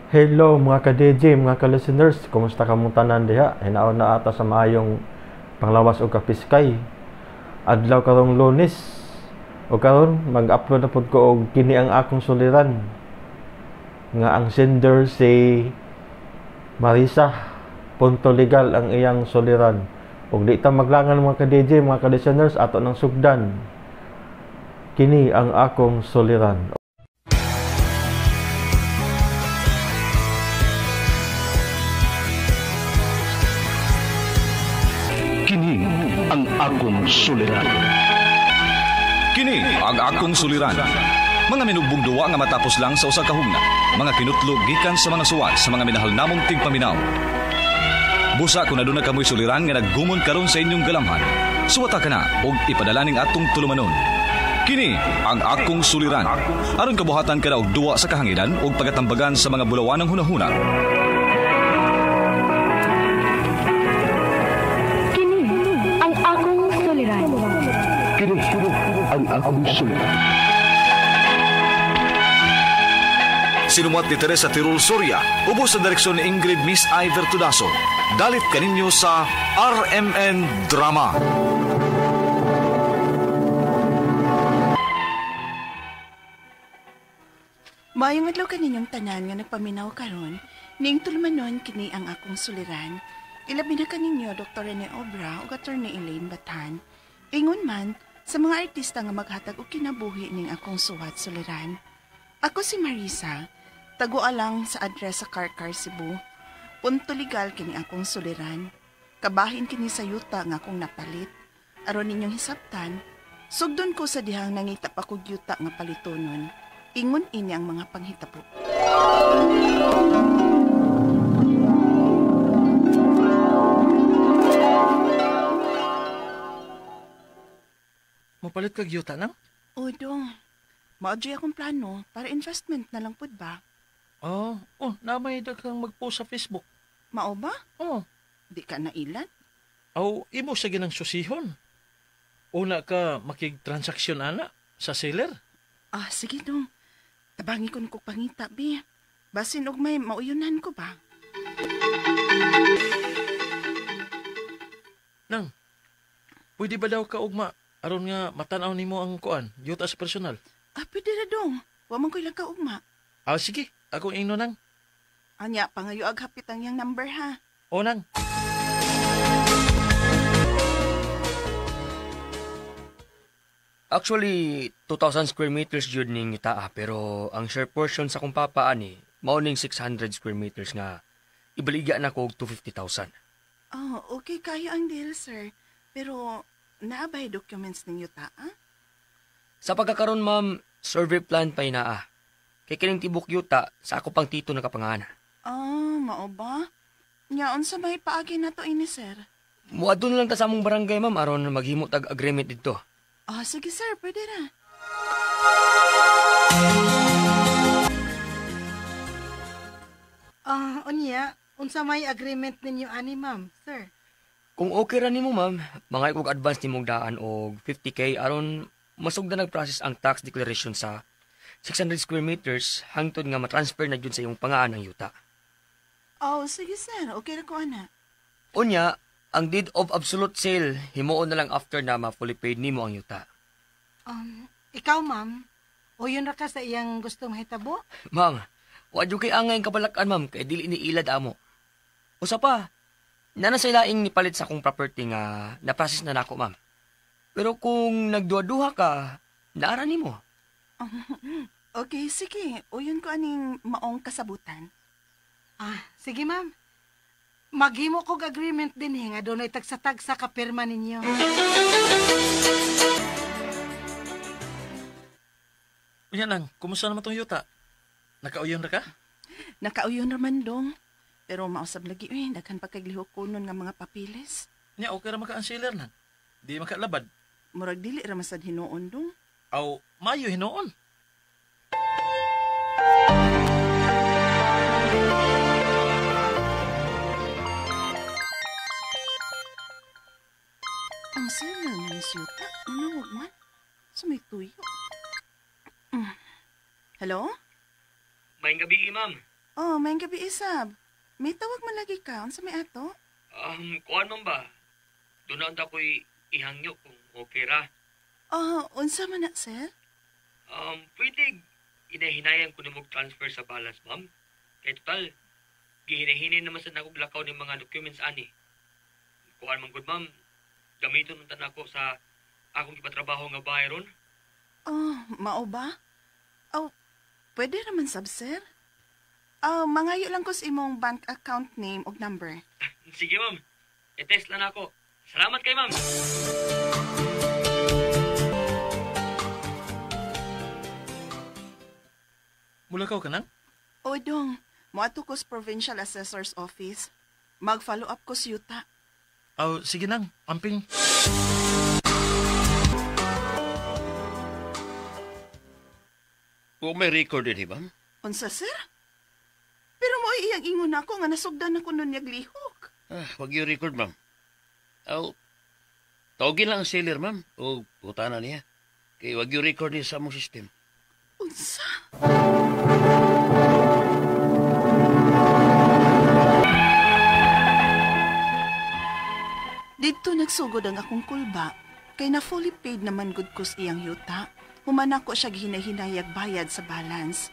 Hello mga ka-DJ, mga ka-listeners, kumusta kamong tanan diha? Hinaon na ata sa maayong panglawas og kapiskay. Adlaw karong Lunes. O karon mag-upload na pud ko og kini ang akong suliran. Nga ang sender si Marisa Punto Legal ang iyang suliran. Og di ta maglangan mga ka-DJ, mga ka-listeners, ato nang sugdan. Kini ang akong suliran. Kini ang akong suliran. Kini ang akong suliran. Mga minugbong duwa nga matapos lang sa usa ka hugna. Mga kinutlo gikan sa mga suwat sa mga minahal namong tigpaminaw. Busa kung aduna kamoy suliran nga naggumon karon sa inyong galamhan. Suwata ka na og ipadala ning atong tulumanon. Kini ang akong suliran. Aron kabuhatan ka na og duwa sa kahanginan og pagatambagan sa mga bulawanang hunahuna. Kini ang akong suliran. Sinumuat ni Teresa Tirul Soria, ubos sa direksyon ni Ingrid Miss Iver Tudaso. Dalit kaninyo sa RMN Drama. Maayong adlaw kaninyong tanan nga nagpaminaw karon, ning tulumanon kini ang akong suliran. Ilabi na kaninyo Dr. Rene Obra ug Attorney Elaine Batan. Ingon man sa mga artista nga maghatag og kinabuhi ning akong suwat suliran. Ako si Marisa, tagualang sa address sa Carcar, Cebu. Punto legal kini akong suliran. Kabahin kini sa yuta nga akong napalit. Aron ninyong hisabtan, sugdon ko sa dihang nangita pa kog yuta nga palitonon. Ingon ini ang mga panghitabo. Mapalit kag yuta nang? O dong, maadyoy akong plano para investment na lang pud ba? Oh, na may daghang mag-post sa Facebook. Mao ba? Oh. Di ka na ilan? Aw, imo sa ginang susihon. Una ka makig-transaksyon ana sa seller. Ah, sige dong. Tabangi ko kog pangita, bi. Basin og may mauyunan ko ba? Nang, pwede ba daw ka ugma aron nga matanaw nimo ang kuan, yuta sa personal? Ah, pwede ra dong. Wa man ko'y lang kaugma. Ah, sige. Akong ingno nang. Anya, pangayo ag hapit ang iyang number ha. O nang. Actually, 2,000 square meters jud ning yuta, pero ang share portion sa akong papa ani, mao ning 600 square meters nga ibaligya na ko og 250,000. Oh, okay kayo ang deal, sir. Pero naa ba documents ning yuta, ah? Sa pagkakaron, ma'am, survey plan pa inaa. Kay kining tibok yuta sa ako pang tito nakapangan. Ah, mao ba? Nya unsa may paagi nato ini, sir? Muadto na lang ta sa among barangay, ma'am, aron maghimo tag agreement didto. Ah, sige sir, pwede ra. Ah, unya, unsa may agreement ninyo ani, ma'am, sir? Kung okay ra nimo, ma'am, mangay kog advance nimong daan og 50K aron masugdan nagprocess ang tax declaration sa 600 square meters hangtod nga matransfer na jud sa iyong pangaan ang yuta. Oh, sige sir, okay ra ko ana. Unya, ang deed of absolute sale himuon na lang after na ma-fully paid nimo ang yuta. Ikaw, ma'am, uyon ra ka sa iyang gustong hitabo? Ma'am, wa jud kay angay ang kabalakan, ma'am, kay dili ni ilad amo. Usa pa, nana sa ilaing nipalit sa akong property nga na-process na nako, ma'am. Pero kung nagduha-duha ka, naara nimo. Okay, sige. Uyon ko aning maong kasabutan. Ah, sige, ma'am. Maghimo kog agreement din nga dunay tagsa-tagsa ka pirma ninyo. Unya nang, kumusta naman tong yuta? Nakauyon ra ka? Nakauyon ra man dong. Pero mausab lagi eh, daghan pa kay lihok kunon nga mga papiles. Nya okay ra maka ang seller nang. Di makalabad. Murag dili ra masad hinuon dong. Aw, mayo hinuon. Ang seller nga ni siyuta, nanawag man. Sa may tuyo. Hello? Maayong gabi, ma'am. Oh, may gabi isab. May tawag man lagi ka. Unsa may ato? Kuan man ba? Doon na ako'y ihangyo kung okay ra. Oh, unsa man na, sir? Pwede inahinayan ko na mag-transfer sa balance, ma'am. Kaya total, gihinahinin naman sa nakog lakaw ng mga documents ani. Kuan man good, ma'am. Gamiton unta nako sa akong ipatrabaho nga bahay ron. Oh, mao ba? Oh, pwede naman sab, sir. Oh, mangayo lang ko sa imong bank account name og number. Sige, ma'am. I-test lang ako. Salamat kay ma'am. Mulakaw ka nang? O, dong. Moadto ko sa Provincial Assessor's Office. Mag-follow up ko sa yuta. Oh, sige nang. Amping. Kung may record din, ma'am? Unsa, sir? Pero mo iyang ingon ako nga nasugdan ako nun niyag lihok. Ah, wag yung record, ma'am. Aw, tawagin lang ang seller, ma'am. O putana niya. Kay wag yung record niya sa among system. Unsa? Dito nagsugod ang akong kulba. Kay na fully paid naman gud ko sa iyang yuta. Human ako siya gihinahinayag bayad sa balance.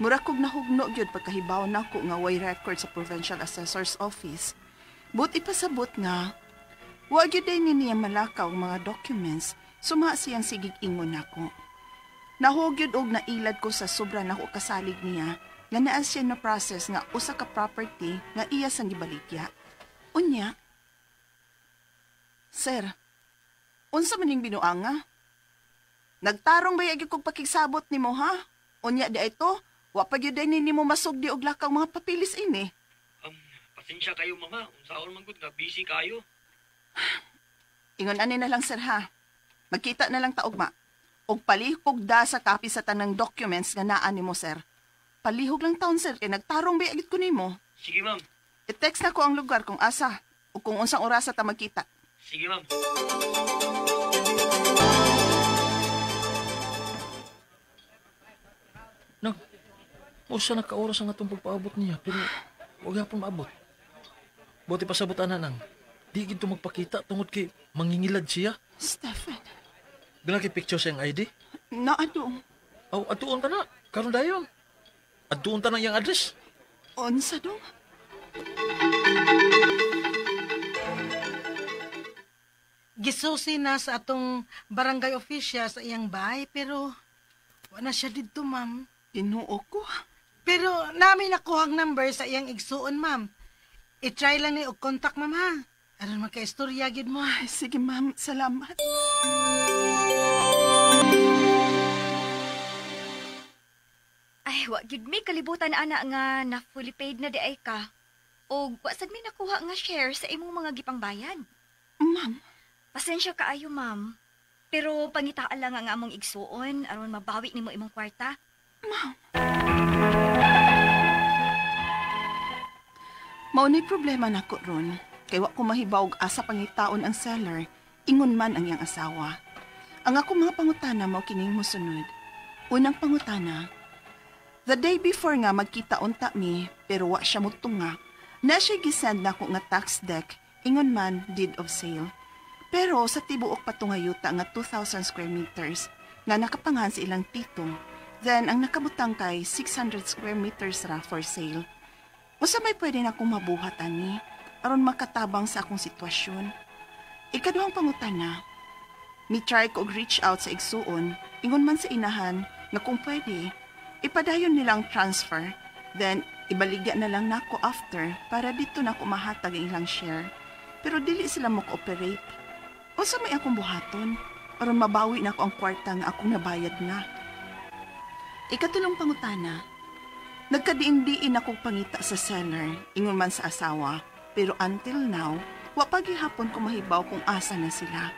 Mura kog nahugno gyud pagkahibaw nako nga way record sa Provincial Assessor's Office. But ipasabot nga, wa gyud day ni niya malakaw ang mga documents, suma siyang sigig ingon nako. Nahugyod gyud og nailad ko sa sobra nako kasalig niya, nga naa siya na process nga usa ka property nga iya sang gibaligya. Unya, sir, unsa man ning binuanga? Nagtarong ba yagi kog pakigsabot nimo ha? Unya di ito, wa pa gyud ni nimo masugdi og lakaw mga papilis ini. Pasensya kayo mama, unsaon man gud nga busy kayo. Ingon ani na lang sir ha. Magkita na lang ta ugma. Og palihog da sa copy sa tanang documents nga naa nimo sir. Palihog lang taon sir kay nagtarong ba yagi ko nimo. Sige ma'am. I-text na ko ang lugar kung asa o kung unsang orasa ta magkita. Sige ma'am. Nang, usa na ka oras ang atong pagpaabot niya, pero wag hapon maabot. Buti pasabot ana nang, di gid to magpakita tungod kay mangingilad siya. Stephen. Doon kay picture sa iyang ID? Naadong. Aw, atuon ta na. Karon dayon. Atuon ta na iyang address. Unsa dong? Gisusi na sa atong barangay official sa iyang bahay, pero wala siya didto, ma'am. Ginoo ko. Pero namin nakuha ang number sa iyang igsuon, ma'am. I-try lang ni og contact, ma'am, ha? Aron magka-istorya gid mo. Ay, sige, ma'am. Salamat. Ay, wa gyud mi kalibutan ana nga na fully paid na di ay ka. Og wa sad mi nakuha nga share sa imong mga gipangbayad. Ma'am. Pasensya kaayo, ma'am. Pero pangitaan lang ang among igsuon aron mabawi nimo imong kwarta. Ma'am. Mao ni problema nako ron. Kay wa ko mahibaw og asa pangitaon ang seller, ingon man ang iyang asawa. Ang akong mga pangutana mao kining mosunod. Unang pangutana, the day before nga magkita unta mi, pero wa siya motunga, na siya gisend nako nga tax deck, ingon man deed of sale. Pero sa tibuok patungayuta nga 2,000 square meters, nga nakapangan sa ilang tito, then ang nakabutang kay 600 square meters ra for sale. Usa may pwede na akong mabuhat ani, aron makatabang sa akong sitwasyon. Ikaduhang pangutana, mi try ko og reach out sa igsuon, ingon man sa inahan nga kung pwede, ipadayon nilang transfer, then ibaligya na lang nako after para dito na ako mahatag ang ilang share. Pero dili sila mo cooperate. Unsa may akong buhaton aron mabawi nako ang kwarta nga akong nabayad na. Ikatulong pangutana, nagkadiin-diin akong pangita sa seller, ingon man sa asawa, pero until now, wa pa gihapon ko mahibaw kung asa na sila.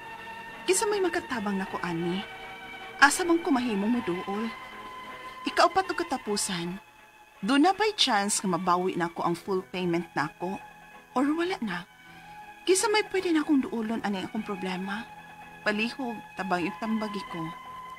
Kinsa may makatabang nako ani? Asa man ko mahimong moduol? Ikaupat og katapusan, do na by chance nga mabawi nako ang full payment nako or wala na? Kinsa may pwede na akong duulon ani akong problema? Palihog, tabang itambagi ko.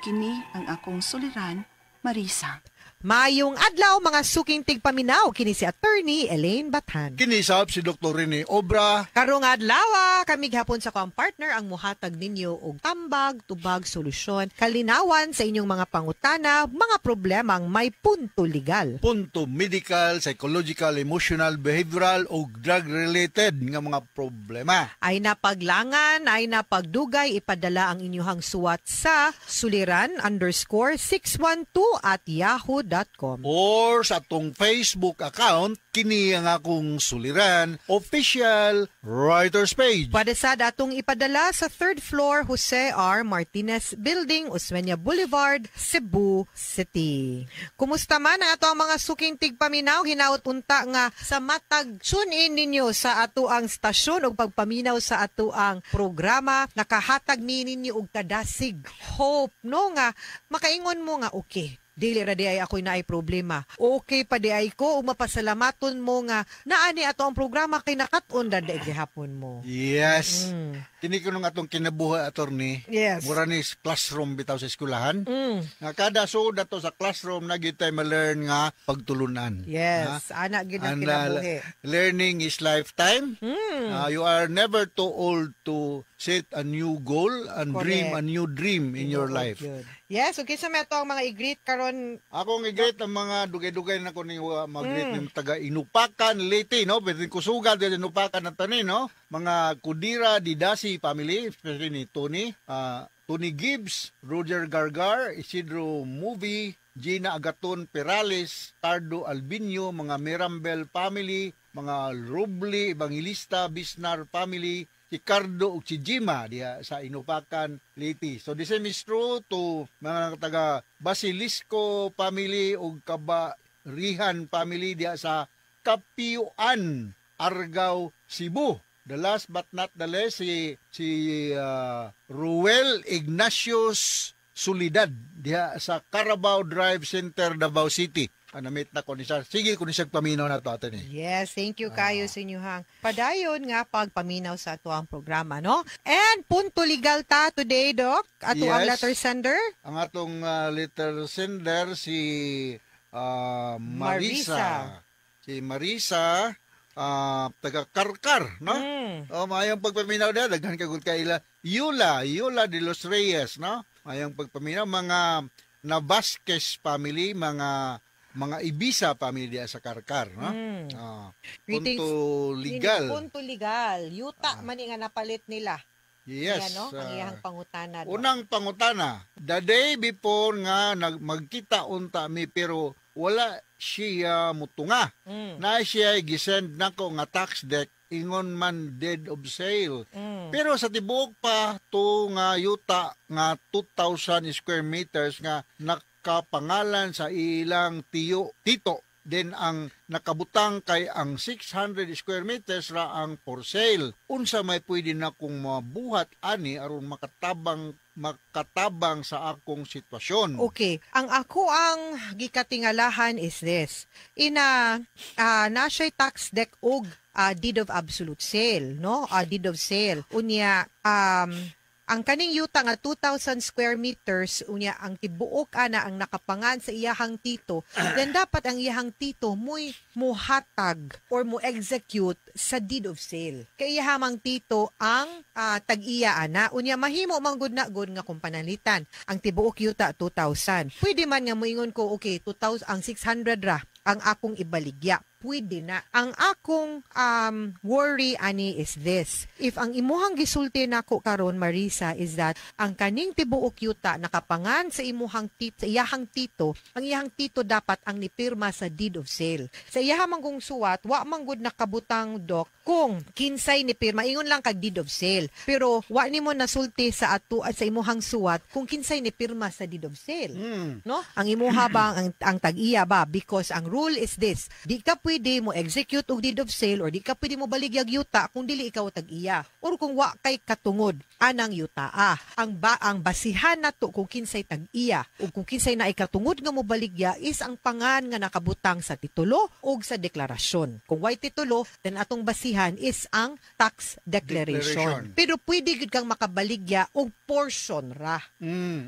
Kini ang akong suliran, Marisa. Mayong adlaw, mga suking tigpaminaw, kini si Attorney Elaine Bathan. Kinisab si Dr. Rene Obra. Karong adlaw, kami gihapon sa akong partner ang muhatag ninyo og tambag, tubag, solusyon, kalinawan sa inyong mga pangutana, mga problemang may punto legal. Punto medical, psychological, emotional, behavioral o drug-related nga mga problema. Ay napaglangan, ay napagdugay, ipadala ang inyong suwat sa suliran_612@yahoo.com. Or sa atong Facebook account, kini ang akong suliran, official writer's page. Pwede sa atong ipadala sa third floor, Jose R. Martinez Building, Osmeña Boulevard, Cebu City. Kumusta man ang ato ang mga suking tigpaminaw, hinaot unta nga sa matag tune in ninyo sa ato ang stasyon ug pagpaminaw sa ato ang programa, nakahatag ni ninyo og kadasig, hope, no, nga makaingon mo nga okay, dili ra di ay ako'y naay problema. Okay pa di ay ko ug mapasalamaton mo nga naani ato ang programa kay nakat-on ra di gihapon mo. Yes. Kini kuno nga atong kinabuhi, attorney. Mura ni classroom bitaw sa eskwelahan. Nga kada sud ato sa classroom na gyud tay ma-learn nga pagtulunan. Yes, ana gyud ang And, kinabuhi. Learning is lifetime. You are never too old to set a new goal and dream a new dream in your life. Yun. Yes, okay, sa meto ang mga i-greet karon. Akong i-greet ang mga dugay-dugay na ko ni mag-greet ng taga Inupakan, Leyte, no? Pwede kusuga din Inupakan na tani, no? Mga Kudira Didasi family, especially ni Tony, Tony Gibbs, Roger Gargar, Isidro Movie, Gina Agaton Perales, Tardo Albinio, mga Mirambel family, mga Roble Evangelista Bisnar family, si Cardo ug si Jima diha sa Inupakan, Leyte. So the same is true to mga taga Basilisco family ug Kabarihan family diha sa Kapiyuan, Argao, Cebu. The last but not the least, si si Ruel Ignatius Solidad diha sa Carabao Drive Center, Davao City. Anamit na ko ni siya. Sige ko ni siya paminaw na to atin eh. Yes, thank you kayo sa inyong padayon nga pagpaminaw sa ato ang programa, no? And punto legal ta today, Doc. Ato ang letter sender. Ang atong letter sender si Marisa. Marisa. Si Marisa, taga Karkar, no? Oh, maayong pagpaminaw niya, daghan kagud kaila. Yula, Yula de los Reyes, no? Maayong pagpaminaw mga Navasquez family, mga Ibiza family diya sa Karkar, no? Greetings. Punto legal. Punto legal. Yuta man nga napalit nila. Yes. Yan, no? Ang iyang pangutana, Doc. Unang pangutana, the day before nga magkita unta mi pero wala siya mutunga. Na siya gisend nako nga tax dec, ingon man deed of sale. Pero sa tibuok pa to nga yuta nga 2,000 square meters nga nakapangalan sa ilang tiyo tito, then ang nakabutang kay ang 600 square meters ra ang for sale. Unsa may pwede na kong mabuhat ani aron makatabang makatabang sa akong sitwasyon? Okay. Ang ako ang gikatingalahan is this. Ina na siya'y tax dec og deed of absolute sale, no? Deed of sale. Unya ang kaning yuta nga 2,000 square meters, unya ang tibuok ana ang nakapangan sa iyahang tito, then dapat ang iyahang tito mo'y muhatag or mo execute sa deed of sale. Kay iyahang tito ang tag-iya ana. Unya mahimo man gud na gud nga kung panalitan ang tibuok yuta 2,000. Pwede man nga moingon ko, okay, 2,000 ang 600 ra ang akong ibaligya. Pwede na. Ang akong worry ani is this. If ang imuhang gisulti nako karon, Marisa, is that ang kaning tibuok yuta nakapangan sa imuhang tito, sa iyahang tito, ang iyahang tito dapat ang nipirma sa deed of sale. Sa iyahang manggong suwat, wa man gud nakabutang, Doc, kung kinsay ni pirma, ingon lang kag deed of sale. Pero wa nimo nasulti sa ato sa imuhang suwat kung kinsay ni pirma sa deed of sale. No? Ang imuha ba ang tag-iya ba, because ang rule is this: di ka pwede mo execute og deed of sale or di ka pwede mo baligyag yuta kung dili ikaw tag-iya or kung wa kay katungod anang yuta. Ang basihan nato kung kinsay tag-iya ug kung kinsay naay katungod nga mo baligya is ang pangan nga nakabutang sa titulo ug sa deklarasyon. Kung way titulo, then atong basihan is ang tax declaration. Declaration. Pero pwede gyud kang makabaligya og portion ra.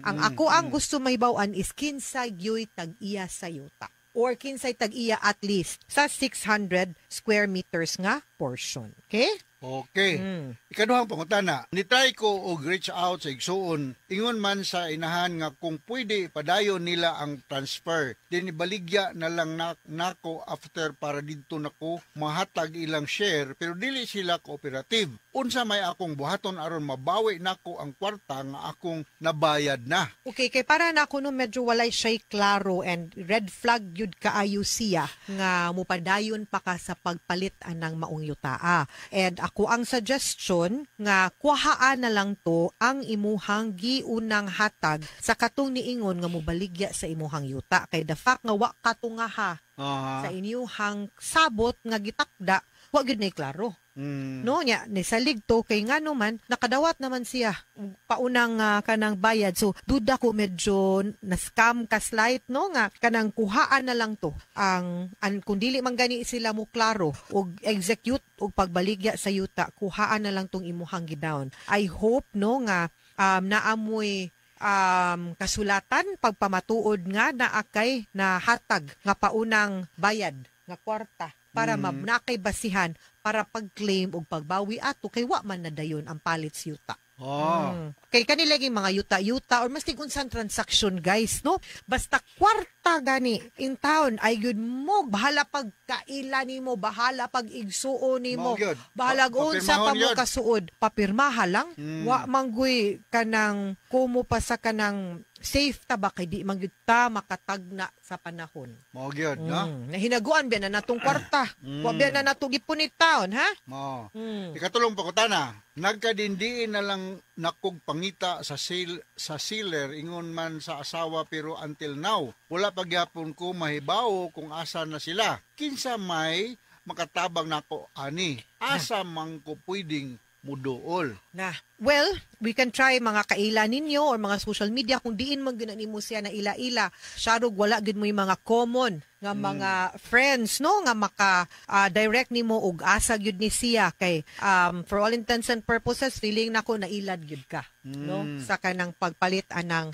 Ang ako ang gusto mahibaw-an is kinsay gyuy tag-iya sa yuta or kinsay tag-iya at least sa 600 square meters nga portion. Okay? Okay. Ikaduhang pangutana, nitry ko og reach out sa igsuon. Ingon man sa inahan nga kung pwede padayon nila ang transfer. Then ibaligya na lang nako after para didto nako mahatag ilang share, pero dili sila cooperative. Unsa may akong buhaton aron mabawi nako ang kwarta nga akong nabayad na? Okay, kay para na ako no, medyo walay siya'y klaro and red flag yun kaayo siya nga mupadayon pa ka sa pagpalit anang maong yutaa. And ako ang suggestion nga kuhaan na lang to ang imuhang giunang hatag sa katong niingon nga mobaligya sa imuhang yuta. Kay the fact nga wa katungaha sa inyuhang sabot nga gitakda, wa gyud nay klaro. No nya nisalig to kay ngano man nakadawat naman siya paunang kanang bayad, so duda ko medyo na scam ka slight no, nga kanang kuhaan na lang to ang kung dili man gani sila mo klaro og execute og pagbaligya sa yuta, kuhaan na lang tong imuhang gidown. I hope no nga naamoy kasulatan pagpamatuod nga naakay na hatag nga paunang bayad nga kwarta para mm. basihan para pag-claim og pagbawi ato kay wa man na dayon ang palit sa yuta. Oh. Kay kanila yung mga yuta-yuta or mas unsan transaction guys no, basta kwarta gani in town ay gyud mo bahala pag kaila nimo, bahala pag igsuo nimo, bahala unsa pa mo kasuod, papirmaha lang. Wa mangguy kanang kumo pa sa kanang safe ta ba kay di man gyud ta makatagna sa panahon. Mao gyud no. Nahinaguan biya na natong kwarta. Wa biya na nato gipunit taon ha. Mao. Ikatulong pangutana, nagkadindiin na lang nakog pangita sa sale sa sealer ingon man sa asawa, pero until now wala pa gyapon ko mahibawo kung asa na sila. Kinsa may makatabang nako ani? Asa man ko pwedeng muduol? Na. Well, we can try mga kaila ninyo or mga social media kung diin man gyud nimo siya na ila-ila. Sarog wala gyud mo yung mga common nga mga friends no nga maka direct nimo og asa gyud ni siya kay for all intents and purposes feeling nako na ilad gyud ka no sa kanang pagpalit anang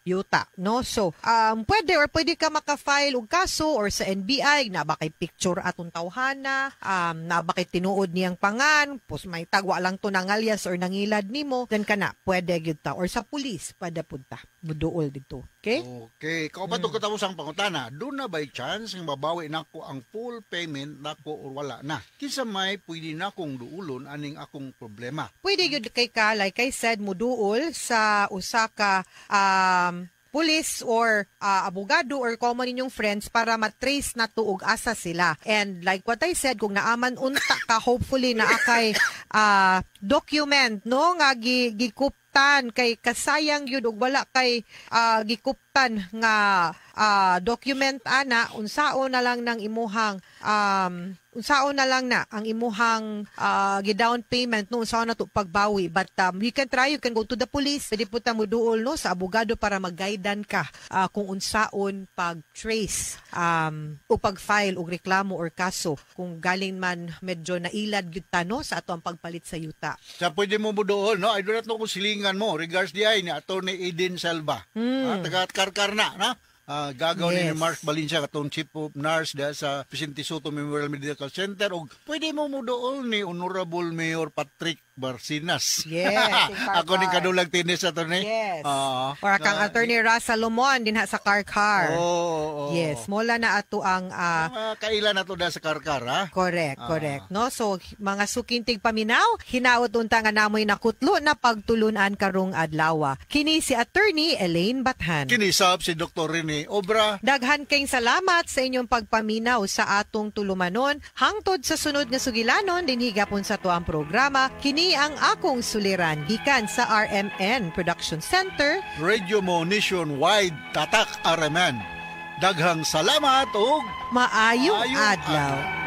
yuta no. So pwede or pwede ka maka-file og kaso or sa NBI na ba kay picture atong tawhana, na ba kay tinuod niyang pangan, pos may tagwa lang to nangalyas or nangilad nimo, then kana pwede gyud ta or sa pulis pwede punta muduol dito. Okay? Okay, kauban mm. Katapos ang pangutana, doon na by chance nga mabawi nako ang full payment nako or wala na? Kinsa may pwede nakong duulon aning akong problema? Pwede gyud kay ka, like I said, muduol sa usa ka police or abogado or common ninyong friends para matrace na tuog asa sila. And like what I said, kung naaman unta ka, hopefully naa kay document no nga gikuptan kay kasayang yun og wala kay gikuptan nga document ana, unsaon na lang nang imuhang unsaon na lang na ang imuhang gi-down payment no, unsaon na to pagbawi. But you can try, you can go to the police, pwede po ta moduol no sa abogado para mag-guidan ka kung unsaon pag-trace o pag-file og reklamo or kaso kung galing man medyo nailad gyud ta no sa ato ang pagpalit sa yuta. Sa pwede mo moduol no, I do not know kung silingan mo regards di ay ni Attorney Eden Selva. Taga Karkar na na. Gagaw yes. Ni Mark Valencia katong chief of nurse da sa Vicente Soto Memorial Medical Center, og pwede mo moduol ni Honorable Mayor Patrick Barcinas. Yes. Ako ni kadulag tinis attorney. Yes. Or kang Attorney Ra Salomon dinha sa Karkar. Oh. Yes, mola na ato ang kaila na to da sa Karkar ha. Correct, correct. No, so mga sukintig paminaw, hinaot unta nga namoy nakutlo na pagtulunan karong adlaw. Kini si Attorney Elaine Bathan. Kini sab si Dr. Rene Obra. Daghan kayong salamat sa inyong pagpaminaw sa atong tulumanon. Hangtod sa sunod nga sugilanon dinhi gapon sa tuang programa. Kini ang akong suliran gikan sa RMN Production Center, Radio Mo Nationwide, Tatak RMN. Daghang salamat ug Maayong adlaw.